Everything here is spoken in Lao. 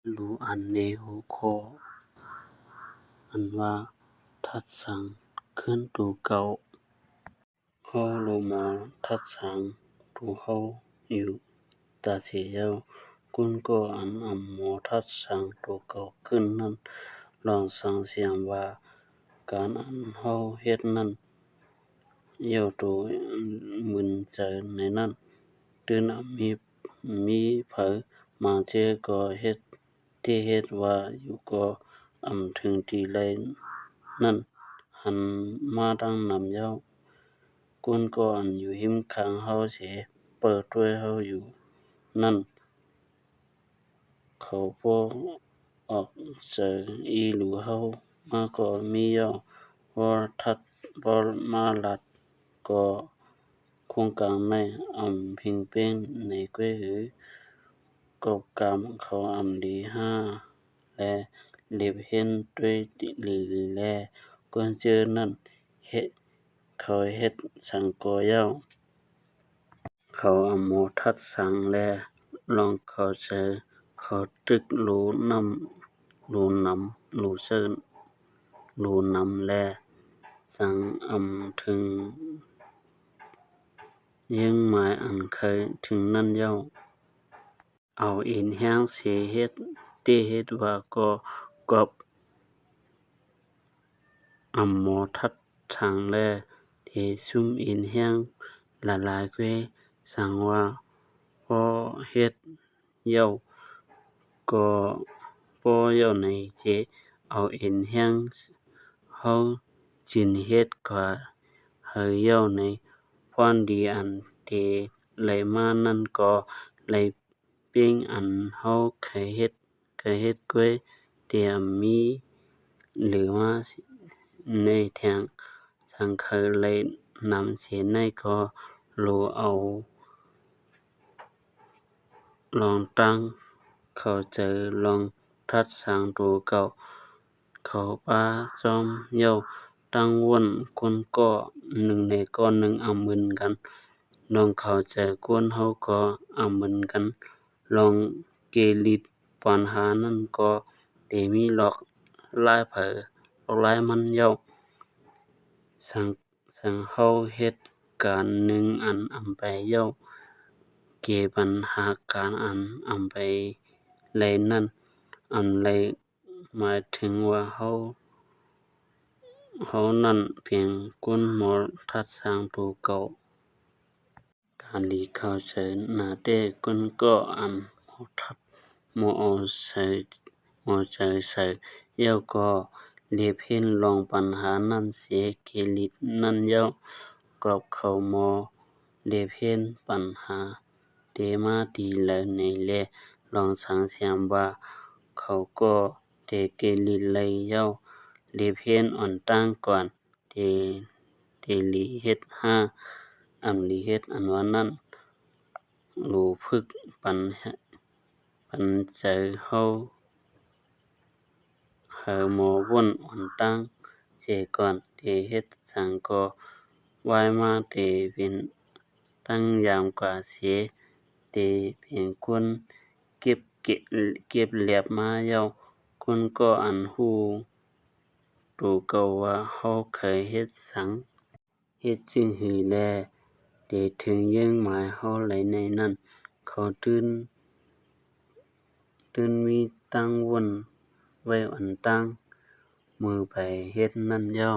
ຮູ້ອັນໃນຫົວຂໍ້ອັນວ່າ ທັດສັງຄືນໂຕເກົ່າ. ເຮົາລອງມາທັດສັງໂຕເຮົາຢູ່ຕາເສຍແລ້ວ, ກຸນກໍອັນອຳໝໍທັດສັງໂຕເກົ່າຂຶ້ນນັ້ນ ລອງສັງສຽມວ່າ ການອັນເຮົາເຮັດນັ້ນ ຢ່າໂຕມຶນໃຈໃນນັ້ນ, ຕື່ນອາມີ ມີໃຜມາເຈີກໍເຮັດ ທີ່ເຮັດວ່າຢູ່ກໍອຳເຖິງທີ່ໄລນັ້ນ ຫັນມາຕັ້ງນຳແລ້ວ. ກຸນກໍອັນຢູ່ຮິມຂ້າງເຮົາເສ ເປີດຊ່ວຍເຮົາຢູ່ນັ້ນ ເຂົາບໍ່ອອກໃຈອີ່ຫຼູເຮົາມາກໍມີແລ້ວ. ບໍ່ທັດ ບໍ່ມາລັດກໍ ໂຄງການໃນອຳເພັງເປ້ງໃນແຂວງ ກອບກາມເຂົາອຳລີຫ້າ ແລະ ເລັບເຫັນດ້ວຍຫຼີແລ ກ່ອນເຈີນັ້ນເຮັດ ເຂົາເຮັດສັງກໍແລ້ວ. ເຂົາອຳໝໍທັດສັງແລ ລອງເຂົ້າໃຈ ເຂົາຕຶກໂລນຳ ໂລນຳ ໂລເຊີນ ໂລນຳແລ ສັງອຳເຖິງ ເຢີ້ງໝາຍອັນໄຄເຖິງນັ້ນແລ້ວ. ເອົາເອັນແຮງເສເຮັດ ເຕເຮັດວ່າກໍກອບ ອຳໝໍທັດສັງແລ ເຕຊຸມເອັນແຮງຫຼາຍໆແຄ ສັງວ່າພໍເຮັດ ເຍົາກໍພໍເຍົາໃນເຈ ເອົາເອັນແຮງເຮົາຈຶ່ງເຮັດກວ່າໃຫ້ເຍົາໃນ ພອນດີອັນເຕໄລມານັ້ນກໍໄລເປັນອັນເຮົາໄຄເຮັດ ໄຄເຮັດກ້ວຍ ເຕອຳມີ ຫຼືວ່າໃນແທງ ສັງໄຄໄລນຳເສໄນກໍໂລເອົາ ລອງຕັ້ງເຂົ້າໃຈລອງທັດສັງໂຕເກົ່າ ເຂົາປາຈອມເຍົາຕັ້ງວົນ ຄົນກໍໜຶ່ງໃນກໍໜຶ່ງອຳເໝືອນກັນ ລອງເຂົ້າໃຈຄົນເຮົາກໍອຳເໝືອນກັນ ລອງເກລິດປັນຫານັ້ນກໍເຕມີຫຼອກຫຼາຍໃຜຫຼອກຫຼາຍມັນເຍົາ ສັງ ສັງເຮົາເຮັດການໜຶ່ງອັນອຳໄປເຍົາ ເກບັນຫາການອັນອຳໄປໄລນັ້ນ ອຳໄລໝາຍເຖິງວ່າເຮົາ ເຮົານັ້ນເປັນຄົນໝໍທັດສັງໂຕເກົ່າ. ການລີເຂົ້າໃຈນາແຕ່ຄົນກໍອັນໝໍທັດ ໝໍເອົາໃສ່ ເອົາໃຈໃສ່ ແລ້ວກໍເລັບເຫັນລອງປັນຫານັ້ນເສ ເກລິດນັ້ນແລ້ວ ກອບເຂົາໝໍເລັບເຫັນປັນຫາ ເຕມາຕີໄລໃນແລ ລອງສັງສຽມວ່າ ເຂົາກໍເຕເກລິດໄລແລ້ວ ເລັບເຫັນອ່ອນຕັ້ງກ່ອນ ເຕ ເຕລີເຮັດຫ້າ ອຳລີເຮັດອັນວ່ານັ້ນ ໂລຝຶກປັນ ປັນໃຈເຮົາ ໃຫ້ໝໍວົນອ່ອນຕັ້ງເສກ່ອນ ເຕເຮັດສັງກໍວາຍມາ ເຕເປັນຕັ້ງຍາມກວ່າເສ ເຕເປັນຄົນເກັບ ເກັບ ເກັບແລັບມາແລ້ວ ຄົນກໍອັນຮູ້ໂຕເກົ່າວ່າເຮົາໄຄເຮັດສັງ ເຮັດຈຶ່ງຫືແລ ເດເຖິງເຢີ້ງໝາຍເຮົາໄລໃນນັ້ນ ເຂົາຕື່ນ ຕື່ນມີຕັ້ງວົນໄວ້ອັນຕັ້ງມືໄປເຮັດນັ້ນແລ້ວ.